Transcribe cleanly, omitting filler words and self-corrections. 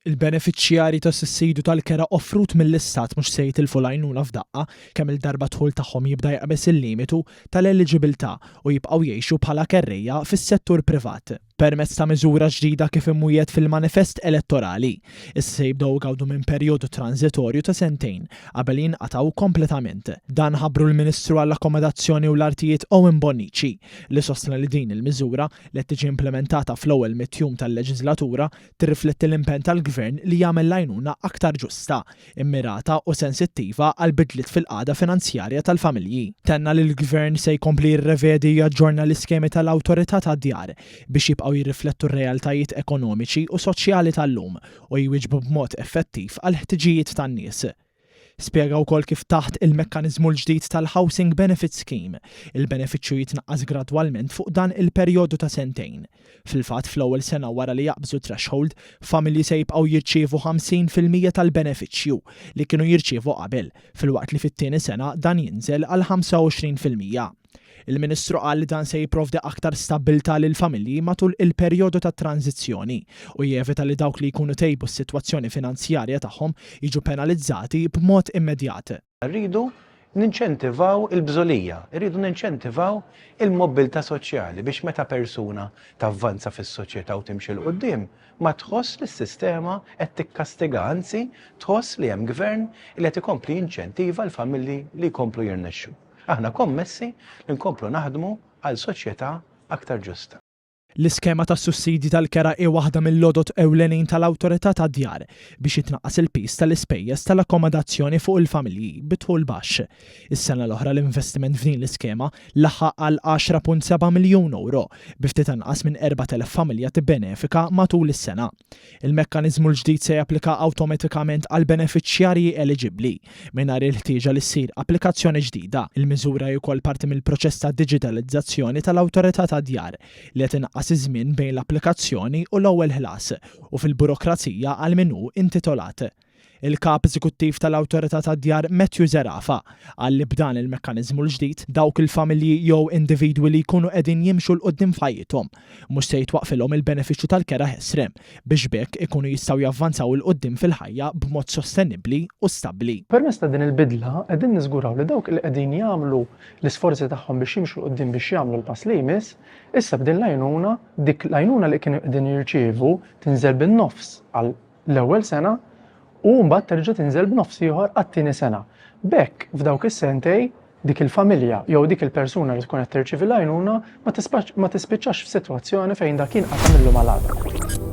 Il-benefiċjarji tas-sussidju tal-kera offrut mill-Istat mhux se jitilfu l-għajnuna f'daqqa kemm-il darba d-dħul tagħhom jibda jaqbeż il-limitu tal-eliġibilità u jibqgħu jgħixu bħala kerrejja fis-settur privat. Permezz ta' miżura ġdida kif imwiegħed fil-manifest elettorali, issa se jibdew igawdu minn perjodu tranżitorju ta' sentejn qabel jinqatgħu kompletament. Dan ħabbru l-Ministru għall-Akkomodazzjoni u l-Artijiet Owen Bonnici, li sostna li din il-miżura, li qed tiġi implimentata fl-ewwel mitt jum tal-leġiżlatura, tirrifletti l-impenn tal-Gvern li jagħmel l-għajnuna aktar ġusta, immirata u sensittiva għall-bidliet fil-qagħda finanzjarja tal-familji. Tenna li l-Gvern se jkompli jirrevedi u jaġġorna l-iskemi tal-Awtorità tad-Djar biex jibqgħu jirriflettu r-realtajiet ekonomiċi u soċjali tal-lum u jwieġbu b'mod effettiv għall-ħtiġijiet tan-nies. Spjega wkoll kif taħt il-mekkaniżmu l-ġdid tal-Housing Benefit Scheme, il-benefiċċju jitnaqqas gradwalment fuq dan il-perjodu ta' sentejn. Fil-fatt, fl-ewwel sena wara li jaqbżu t-threshold, familji se jibqgħu jirċievu 50% tal-benefiċċju li kienu jirċievu qabel, filwaqt li fit-tieni sena dan jinżel għal 25%. Il-Ministru qal li dan se jipprovdi aktar stabbiltà lill-familji matul il-perjodu ta' tranżizzjoni u jevita li dawk li jkunu tejbu s-sitwazzjoni finanzjarja tagħhom jiġu penalizzati b'mod immedjat. Rridu ninċentivaw il-bżulija, irridu ninċentivaw il-mobbiltà soċjali biex meta persuna tavvanza fis-soċjetà u timxi 'l quddiem, ma tħoss li s-sistema qed tikkastiga, anzi tħoss li hemm gvern li qed ikompli jinċentiva l-familji li jkomplu jirnexxu. Aħna kommessi li nkomplu naħdmu għal soċjetà aktar ġusta. L-iskema tas-sussidji tal-kera hi waħda mill-għodod ewlenin tal-Awtorità tad-Djar biex jitnaqqas il-piż tal-ispejjeż tal-akkomodazzjoni fuq il-familji bi dħul baxx. Is-sena l-oħra l-investiment f'din l-iskema laħaq għal 10.7 miljun ewro, bi ftit anqas minn 4,000 familja tibbenefika matul is-sena. Il-mekkaniżmu l-ġdid se japplika awtomatikament għall-benefiċjarji eliġibbli, mingħajr il-ħtieġa li ssir applikazzjoni ġdida. Il-miżura hi wkoll parti mill-proċess ta' diġitalizzazzjoni tal-Awtorità tad-Djar, li qed inaqqas iż-żmien bejn l-applikazzjoni u l-ewwel ħlas, u fil-burokrazija għal min hu intitolat. Il-Kap Eżekuttiv tal-Awtorità tad-Djar Matthew Zerafa qal li b'dan il-mekkaniżmu l-ġdid, dawk il-familji jew individwi li jkunu qegħdin jimxu 'l quddiem f'ħajjithom, mhux se jitwaqqfilhom il-benefiċċju tal-kera ħesrem, biex b'hekk ikunu jistgħu javvanzaw 'il quddiem fil-ħajja b'mod sostenibbli u stabbli. Permezz ta' din il-bidla qegħdin niżguraw li dawk li qegħdin jagħmlu l-isforzi tagħhom biex jimxu 'l quddiem biex jagħmlu l-pass li jmiss, issa b'din l-għajnuna, dik l-għajnuna li kienu qegħdin jirċievu tinżel bin-nofs għal l-ewwel sena u mbagħad terġa' tinżel b'nofs ieħor għat-tieni sena. B'hekk f'dawk is-sentej dik il-familja jew dik il-persuna li tkun qed tirċievi l-għajnuna ma tispiċċax f'sitwazzjoni fejn dak jinqata' mil-lum għal għada.